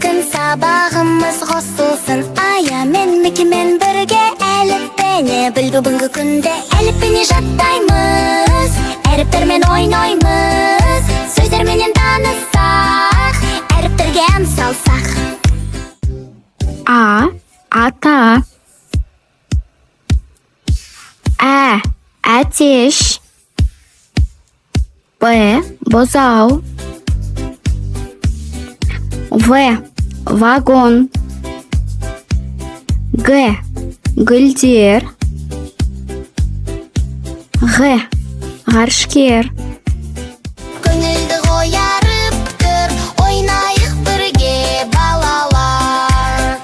Бүгін сабағымыз қосылсын. Ая мен Микимен бірге әліппені біл. Бүгінгі күнде әліппені жаттаймыз, әріптермен ойнаймыз, сөздерменен таныссақ, әріптерге ән салсақ. А, ата. Ә, әтеш. Б, бұзау. В, вагон. Г, гүлдер. Ғ, ғарышкер. Көңілді ғой әріптер, ойнайық бірге, балалар.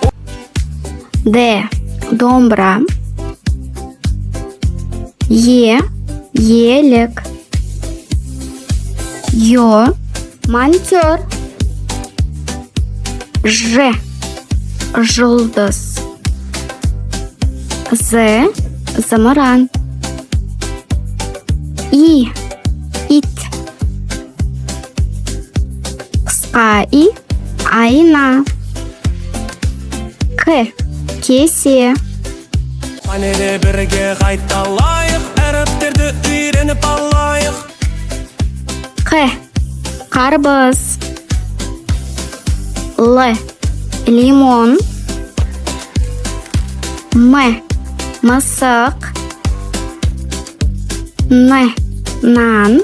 Д, домбыра. Е, елік. Ё, монтер. Ж, жұлдыз. З, зымыран. И, ит. Қысқа и, айна. К, кесе. Қанере, бірге қайталайық, әріптерді үйреніп алайық. Қ, қарбыз. Л, лимон. М, мысық. Н, нан.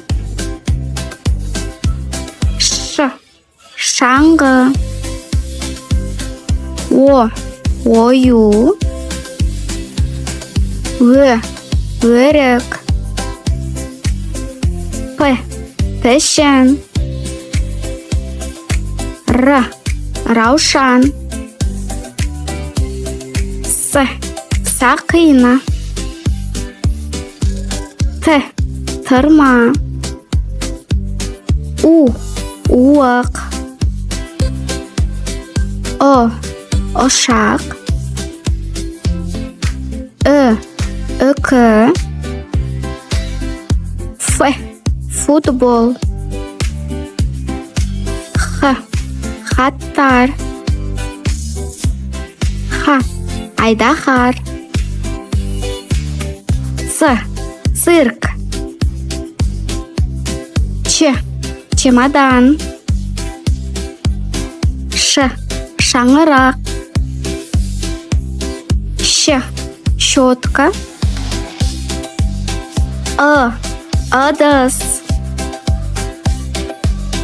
Ш, шаңғы. О, ою. Ө, өрік. П, пішін. Р, раушан. С, сақина. Т, тырма. У, уық. Ұ, ұшақ. Ү, үкі. Ф, футбол. Х, хаттар. Х, айдаһар. Ц, цирк. Ч, чемодан. Ш, шаңырақ. Щ, щетка. Ы, ыдыс.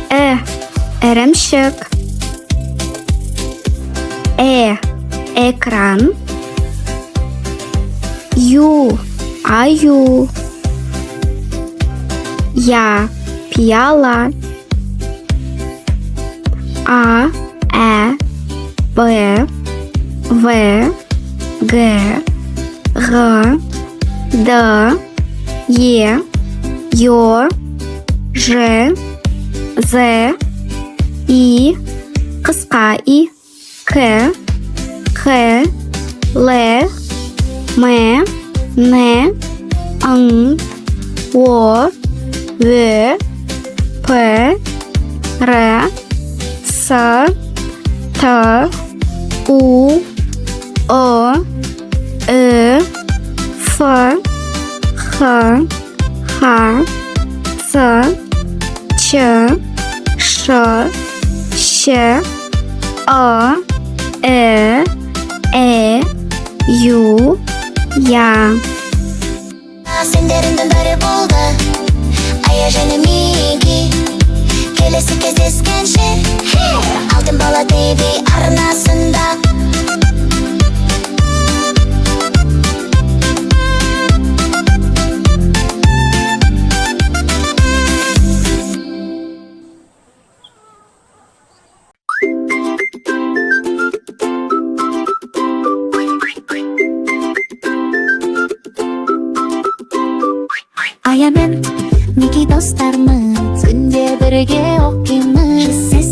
І, ірімшік. Э, экран. Ю, аю. Я, пиала. А, Ә, Б, В, Г, Ғ, Д, Е, Ё, Ж, З, И, қысқа И, К, Қ, Л, М, Н, Ң, О, Ө, П, Р, С, Т, У, Ы, Ү, Ф, Х, Х, Ц, Ч, Ш, Щ, Ы, Э, Э, Ю, Я. Сендердің бірі болды Ая және Мики. Келесі кездескенше Алтын бала ТВ арнасында. Ая мен Мики достармыз, күнде бірге оқимыз. Жүз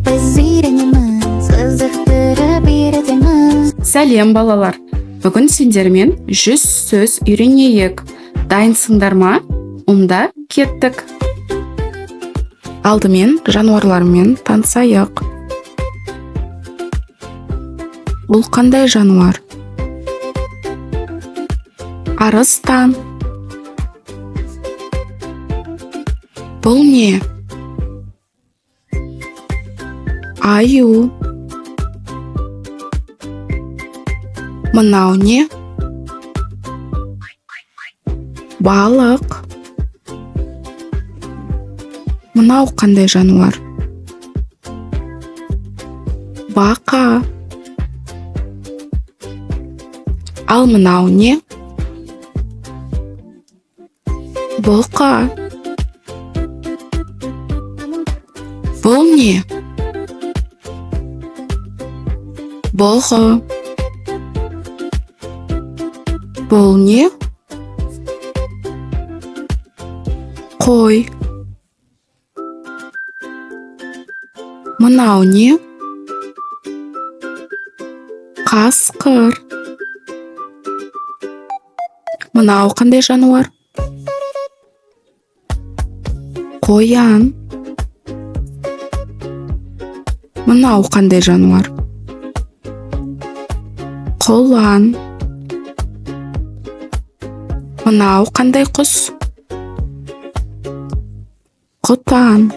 біз үйренеміз, қызықтырып үйретеміз. Сәлем, балалар! Бүгін сендермен 100 сөз үйренейік. Дайынсыңдар ма? Онда кеттік. Алдымен жануарлармен танысайық. Бұл қандай жануар? Арыстан. Бұл не? Аю. Мынау не? Балық. Мынау қандай жануар? Бақа. Ал мынау не? Бұқа. Бұл не? Бұғы. Бұл не? Қой. Мынау не? Қасқыр. Мынау қандай жануар? Қоян. Мынау қандай жануар? Құлан. Мынау қандай құс? Құтан.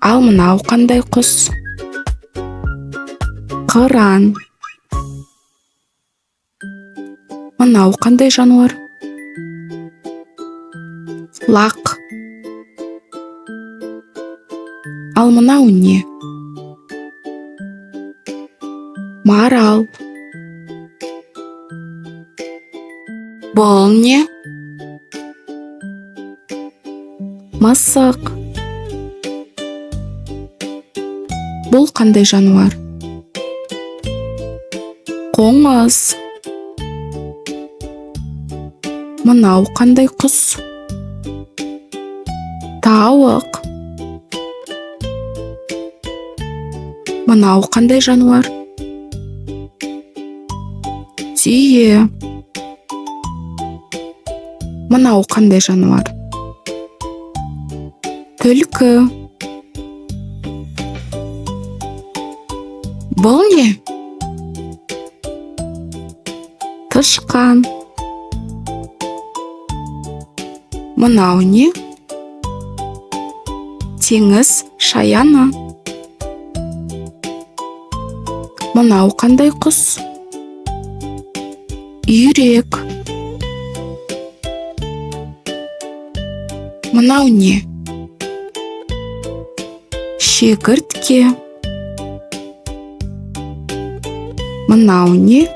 Ал мынау қандай құс? Қыран. Мынау қандай жануар? Лақ. Ал мынау не? Марал. Бұл не? Мысық. Бұл қандай жануар? Қоңыз. Мынау қандай құс? Тауық. Мынау қандай жануар? Түйе. Мынау қандай жануар? Түлкі. Бұл не? Тышқан. Мынау не? Теңіз шаяны. Мынау қандай құс? Үйрек. Мынау не? Шегіртке. Мынау не?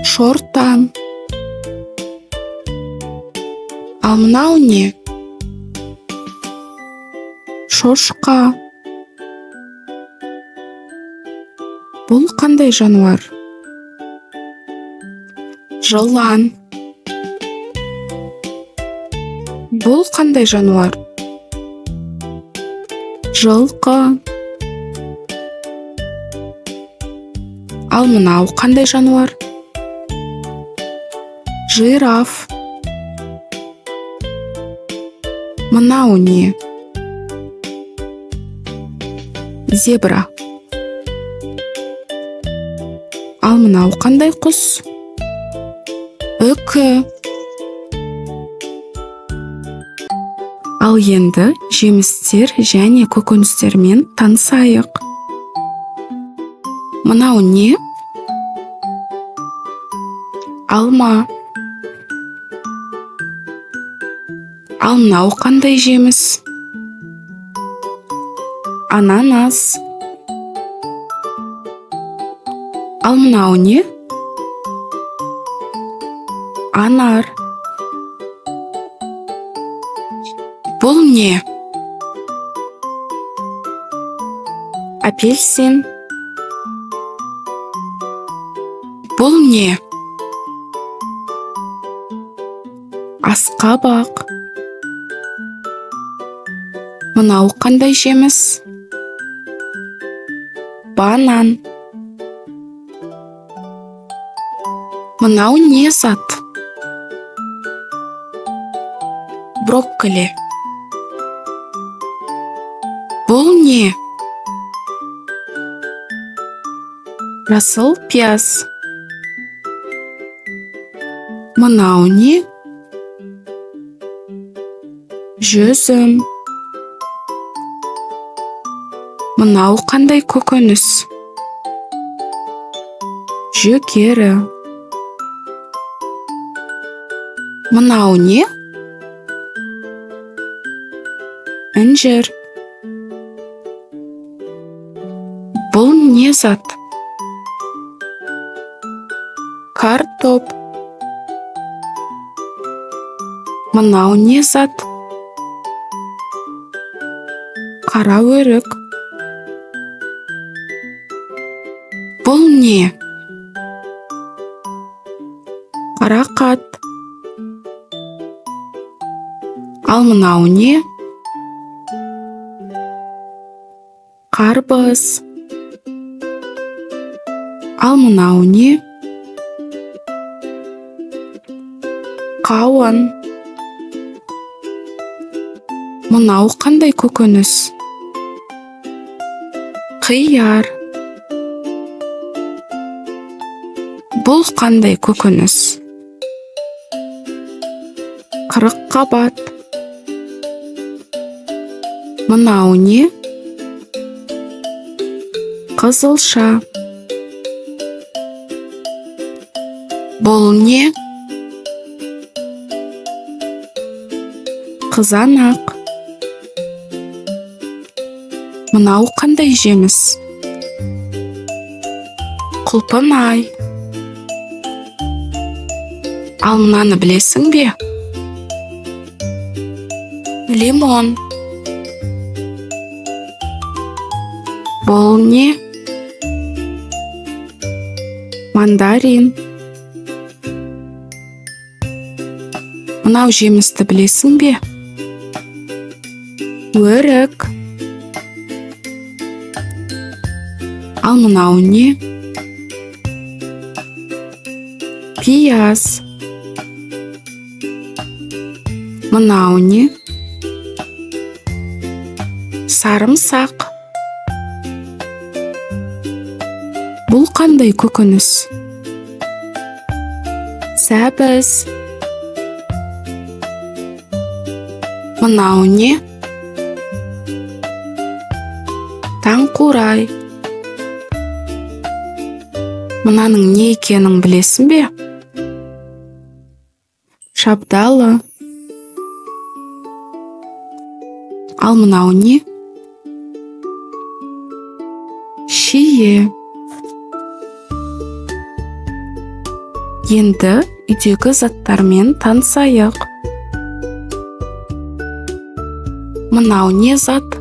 Шортан. Ал мынау не? Шошқа. Бұл қандай жануар? Жылан. Бұл қандай жануар? Жылқы. Ал мынау қандай жануар? Жираф. Мынау не? Зебра. Ал мынау қандай құс? Үкі. Ал енді жемістер және көкөністермен танысайық. Мынау не? Алма. Ал мынау қандай жеміс? Ананас. Ал мынау не? Анар. Бұл не? Апельсин. Бұл не? Асқабақ. Мынау қандай жеміс? Банан. Мынау не зат? Брокколи. Бұл не? Жасыл пияз. Мынау не? Жүзім. Мынау қандай көкөніс? Жүгері. Мынау не? Інжір. Бұл не зат? Картоп. Мынау не зат? Қара өрік. Бұл не? Қарақат. Ал мынау не? Қарбыз. Ал мынау не? Қауын. Мынау қандай көкөніс? Қияр. Бұл қандай көкөніс? Қырыққабат. Мынау не? Қызылша. Бұл не? Қызанақ. Мынау қандай жеміс? Құлпынай. Ал мынаны білесің бе? Лимон. Бұл не? Мандарин. Мынау жемісті білесің бе? Өрік. Ал мынау не? Пияз. Мынау не? Сарымсақ. Бұл қандай көкөніс? Сәбіз. Мынау не? Таңқурай. Мынаның не екенін білесің бе? Шабдалы. Ал мынау не? Шие. Енді үйдегі заттармен танысайық. Мынау не зат?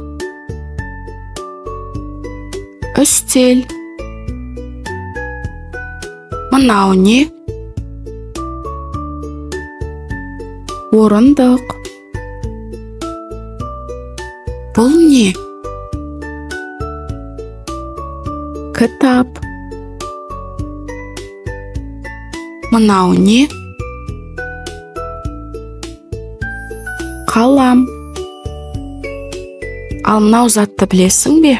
Үстел. Мынау не? Орындық. Бұл не? Кітап. Мынау не? Қалам. Ал мынау затты білесің бе?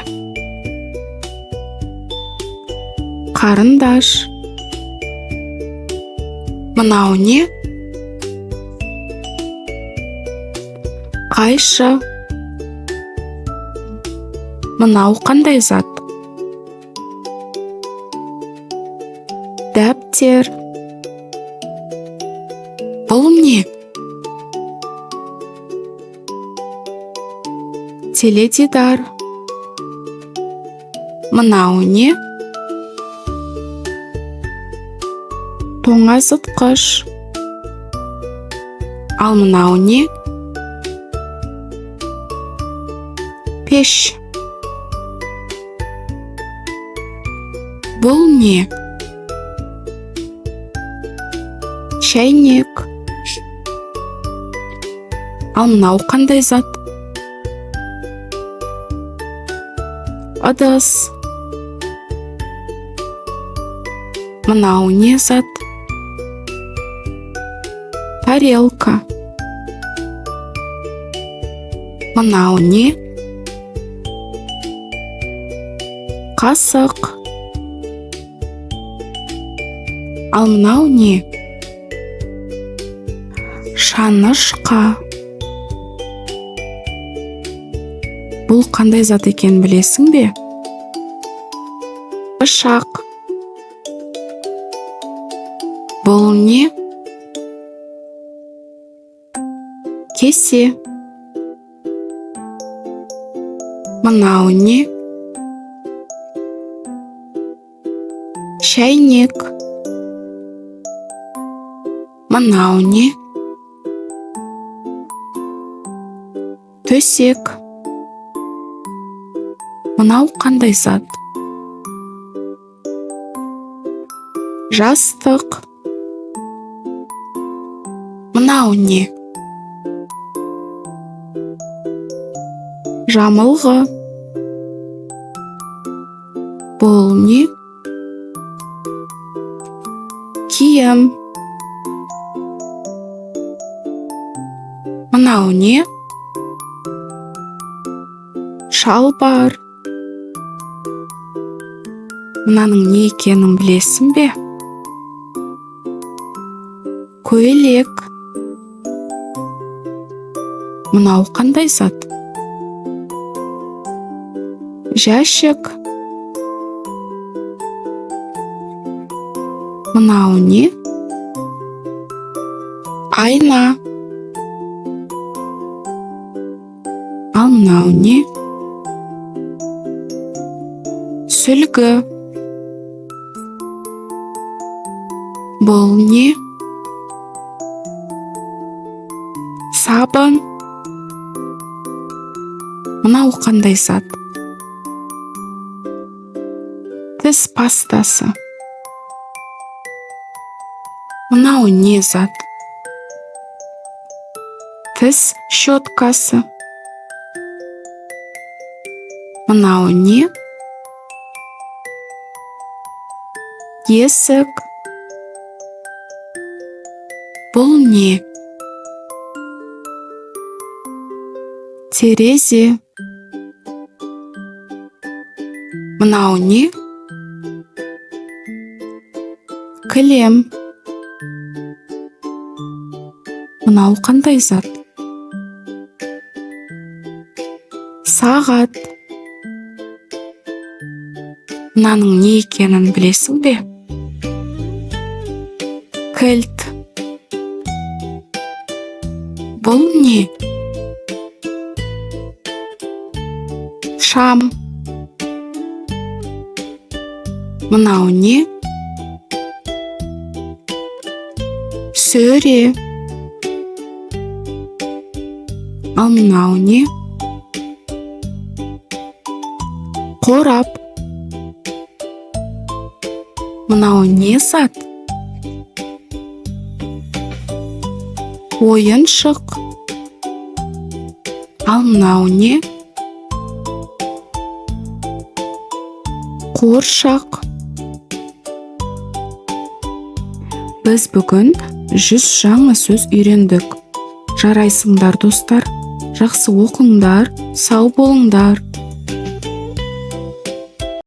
Қарындаш. Мынау не? Қайшы. Мынау қандай зат? Дәптер. Бұл не? Теледидар. Мынау не? Тоңазытқыш. Ал мынау не? Пеш. Бұл не? Шәйнек. Ал мынау қандай зат? Ыдыс. Мынау не зат? Тарелка. Мынау не? Қасық. Ал мынау не? Шанышқа. Бұл қандай зат екенін білесің бе? Пышақ. Бұл не? Кесе. Мынау не? Шәйнек. Мынау не? Төсек. Мынау қандай зат? Жастық. Мынау не? Жамылғы. Бұл не? Киім. Мынау не? Шалбар. Мынаның не екенін білесің бе? Көйлек. Мынау қандай зат? Жәшік. Мынау не? Айна. Ал мынау не? Сүлгі. Бұл не? Сабын. Мынау қандай зат? Тіс пастасы. Мынау не зат? Тіс щеткасы. Мынау не? Есік. Бұл не? Терезе. Мынау не? Кілем. Мынау қандай зат? Сағат. Мынаның не екенін білесің бе? Кілт. Бұл не? Шам. Мынау не? Сөре. Ал мынау не? Қорап. Мынау не зат? Ойыншық. Ал мынау не? Қуыршақ. Біз бүгін 100 жаңа сөз үйрендік. Жарайсыңдар, достар. Жақсы оқыңдар, сау болыңдар.